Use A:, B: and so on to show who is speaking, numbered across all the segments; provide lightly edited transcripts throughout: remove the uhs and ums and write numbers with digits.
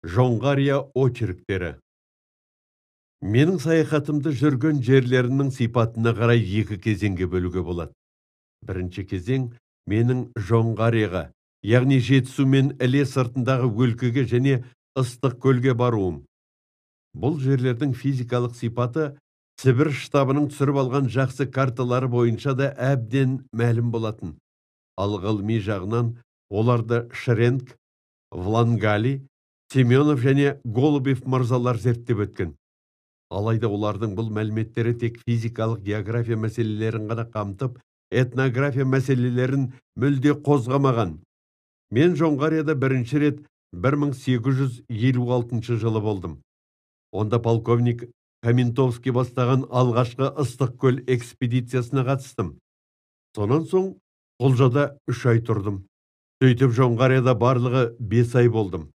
A: Жоңғария очерктері. Менің саяхатымды жүрген жерлерінің сипатына қарай екі кезеңге бөлуге болады. Бірінші кезең менің Жоңғарияға, яғни Жетісу мен Іле сыртындағы өлкеге және Ыстық көлге баруым. Бұл жерлердің физикалық сипаты Сібір штабының түсіріп алған жақсы карталары бойынша да әбден мәлім болатын. Ал ғылыми жағынан оларды Шренк, Влангали, Семенов және Голубев мырзалар зерттеп өткен. Алайда олардың бұл мәліметтері тек физикалық география мәселелерін ғана қамтып, этнография мәселелерін мүлде қозғамаған. Мен Жоңғарияда бірінші рет 1856 жылы болдым. Онда полковник Каментовский бастаған алғашқы Ыстықкөл экспедициясына қатыстым. Сонан соң Құлжада 3 ай тұрдым. Сөйтіп Жоңғарияда барлығы 5 ай болдым.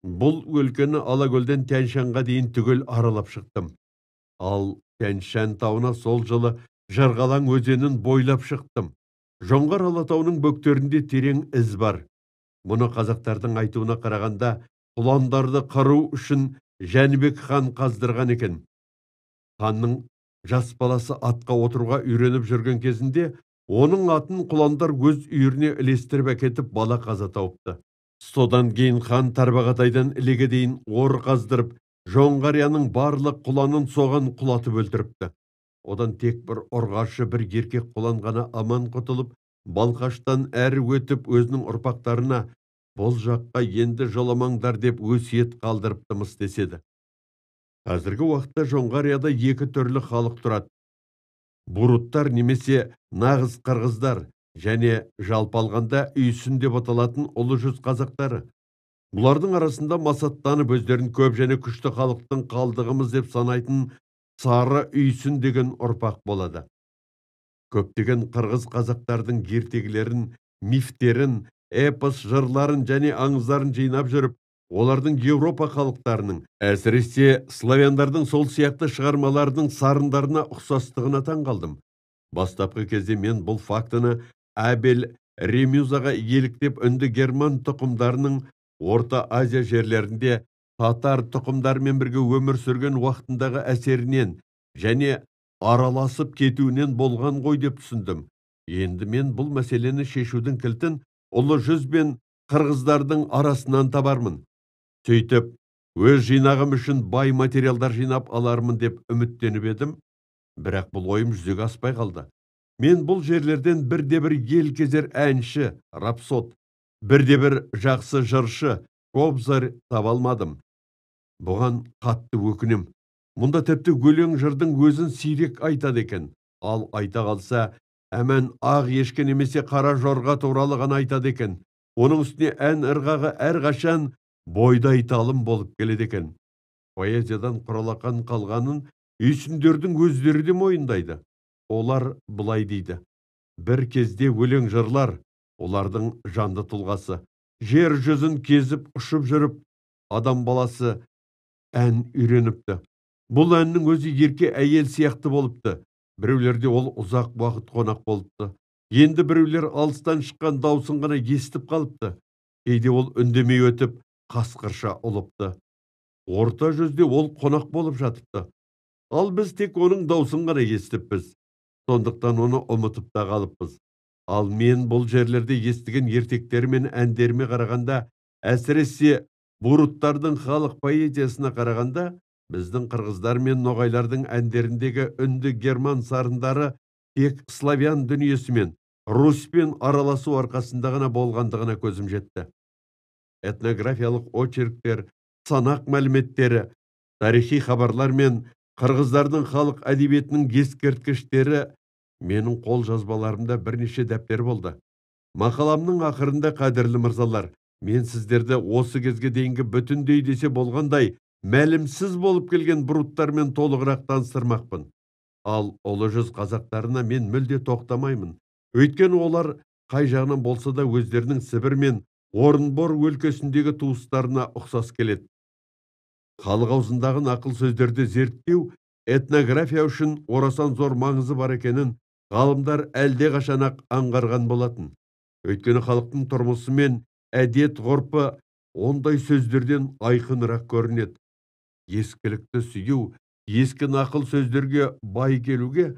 A: Бұл өлкені Алакөлден Тянь-Шаньға дейін түгел аралап шықтым. Ал Тянь-Шань тауына сол жылы Жарғалаң өзенін бойлап шықтым. Жоңғар Алатауының бөктерінде терең із бар. Мұны қазақтардың айтуына қарағанда құландарды қыру үшін Жәнібек хан қаздырған екен. Ханның жас баласы атқа отыруға үйреніп жүрген кезінде оның атын құландар өз үйіріне ілестіріп әкетіп бала қаза тауыпты. Содан кейін хан Тарбағатайдан Ілеге дейін ор қаздырып, Жоңғарияның барлық құланын соған құлатып өлтіріпті. Одан тек бір ұрғашы бір еркек құлан ғана аман құтылып, Балқаштан әрі өтіп өзінің ұрпақтарына бұл жаққа енді жоламаңдар деп өсиет қалдырыптымыз деседі. Қазіргі уақытта Жоңғарияда екі түрлі халық тұрады. Буруттар немесе нағыз қырғыздар және жалпы алғанда үйсін деп аталатын ұлы жүз қазақтары. Бұлардың арасында масаттанып өздерін көп және күшті халықтың қалдығымыз деп санайтын сары үйсін деген ұрпақ болады. Көптеген қырғыз қазақтардың ертегілерін, мифтерін, эпос жырларын және аңыздарын жинап жүріп, олардың Еуропа халықтарының, әсіресе славяндардың сол сияқты шығармаларының сарындарына ұқсастығына таң қалдым. Бастапқы кезде мен бұл фактіні Абель Ремюзаға еліктеп үнді герман тұқымдарының Орта Азия жерлерінде татар тұқымдарымен бірге өмір сүрген уақытындағы әсерінен және араласып кетуінен болған ғой деп түсіндім. Енді мен бұл мәселені шешудің кілтін ұлы жүз бен қырғыздардың арасынан табармын. Сөйтіп, өз жинағым үшін бай материалдар жинап алармын деп үміттеніп едім, бірақ бұл ойым жүзеге аспай қалды. Мен бұл жерлерден бірде-бір ел кезер әнші, рапсод, бірде-бір жақсы жыршы, кобзарь таба алмадым. Бұған қатты өкінем. Мұнда тіпті өлең жырдың өзін сирек айтады екен. Ал айта қалса, әмән ақ ешкі немесе қара жорға туралы ғана айтады екен. Оның үстіне ән ырғағы әрқашан бойдай талым болып келеді екен. Поэзиядан құралақан қалғанын үйсіндердің өздері де мойындайды. Олар былай дейді: бір кезде өлең жырлар, олардың жанды тұлғасы, жер жүзін кезіп ұшып жүріп, адам баласы ән үйреніпті. Бұл әннің өзі ерке әйел сияқты болыпты. Біреулерде ол ұзақ уақыт қонақ болыпты. Енді біреулер алыстан шыққан даусын ғана естіп қалыпты. Кейде ол үндемей өтіп, қасқырша ұлыпты. Орта жүзде ол қонақ болып жатыпты. Ал біз тек оның даусын ғана естіппіз. Сондықтан оны ұмытып та қалыппыз. Ал мен бұл жерлерде естіген ертектері мен әндеріме қарағанда, әсіресе буруттардың халық поэзиясына қарағанда, біздің қырғыздар мен ноғайлардың әндеріндегі үнді герман сарындары тек славян дүниесімен, Руспен араласу арқасында ғана болғандығына көзім жетті. Этнографиялық очерктер, санақ мәліметтері, тарихи хабарлар мен қырғыздардың халық әдебиетінің ескерткіштері менің қол жазбаларымда бірнеше дәптер болды. Мақаламның ақырында, қадірлі мырзалар, мен сіздерді осы кезге дейінгі бүтіндей десе болғандай мәлімсіз болып келген бұруттармен толығырақ таныстырмақпын. Ал ұлы жүз қазақтарына мен мүлде тоқтамаймын. Өйткені олар қай жағынан болса да өздерінің Сібір мен Орынбор өлкесіндегі туыстарына ұқсас келеді. Халық аузындағы нақыл сөздерді зерттеу этнография үшін орасан зор маңызы бар екенін ғалымдар әлдеқашан-ақ аңғарған болатын. Өйткені халықтың тұрмысы мен әдет ғұрпы ондай сөздерден айқынырақ көрінеді. Ескілікті сүю, ескі нақыл сөздерге бай келуге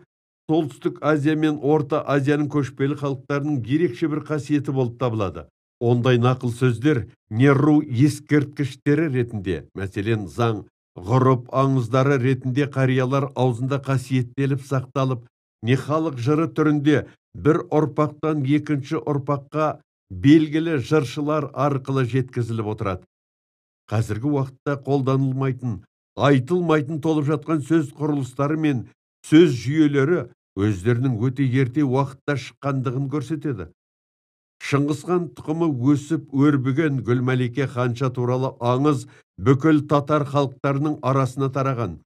A: Солтүстік Азия мен Орта Азияның көшпелі халықтарының ерекше бір қасиеті болып табылады. Ондай нақыл сөздер не ру ескерткіштері ретінде, мәселен, заң, ғұрып аңыздары ретінде қариялар аузында қасиеттеліп сақталып, не халық жыры түрінде бір ұрпақтан екінші ұрпаққа белгілі жыршылар арқылы жеткізіліп отырады. Қазіргі уақытта қолданылмайтын, айтылмайтын толып жатқан сөз құрылыстары мен сөз жүйелері өздерінің өте ерте уақытта шыққандығын көрсетеді. Шыңғысхан тұқымы өсіп өрбіген Гүлмәлике ханша туралы аңыз бүкіл татар халықтарының арасына тараған.